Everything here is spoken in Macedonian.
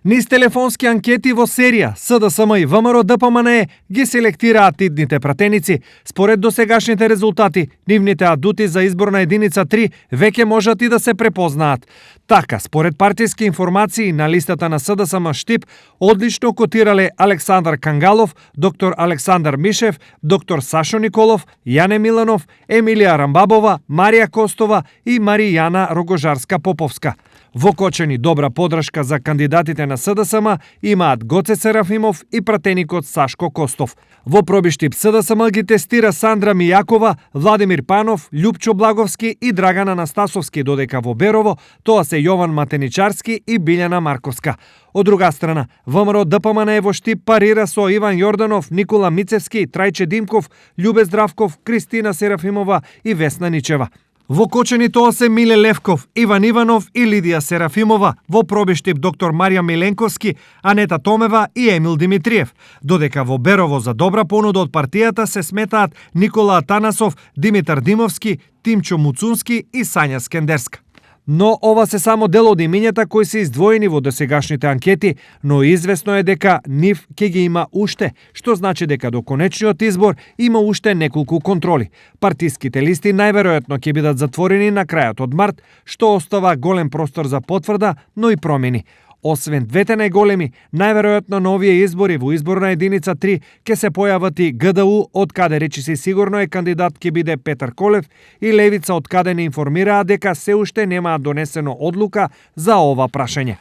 Низ телефонски анкети во серија, СДСМ и ВМРО ДПМНЕ ги селектираат идните пратеници. Според досегашните резултати, нивните адути за изборна единица 3 веќе можат и да се препознаат. Така, според партиски информации на листата на СДСМ Штип, одлично котирале Александар Кангалов, доктор Александар Мишев, доктор Сашо Николов, Јане Миланов, Емилија Рамбабова, Марија Костова и Маријана Рогожарска-Поповска. Во Кочани добра подршка за кандидатите на СДСМ имаат Гоце Серафимов и пратеникот Сашко Костов. Во Пробиштип СДСМ ги тестира Сандра Мијакова, Владимир Панов, Љупчо Благовски и Драган Анастасовски, додека во Берово тоа се Јован Матеничарски и Билјана Марковска. Од друга страна, ВМРО ДПМНЕ во Штип парира со Иван Јорданов, Никола Мицевски, Трајче Димков, Љубе Здравков, Кристина Серафимова и Весна Ничева. Во Кочани тоа се Миле Левков, Иван Иванов и Лидија Серафимова, во Пробиштип доктор Марија Миленковски, Анета Томева и Емил Димитриев, додека во Берово за добра понуда од партијата се сметаат Никола Атанасов, Димитар Димовски, Тимчо Муцунски и Сања Скендерска. Но ова се само дел од имињата кои се издвоени во досегашните анкети, но известно е дека нив ќе ги има уште, што значи дека до конечниот избор има уште неколку контроли. Партиските листи најверојатно ќе бидат затворени на крајот од март, што остава голем простор за потврда, но и промени. Освен двете најголеми, најверојатно на овие избори во изборна единица 3 ќе се појават и ГДУ, од каде речиси сигурно е кандидат ќе биде Петар Колев, и Левица, од каде не информираат дека се уште немаат донесено одлука за ова прашање.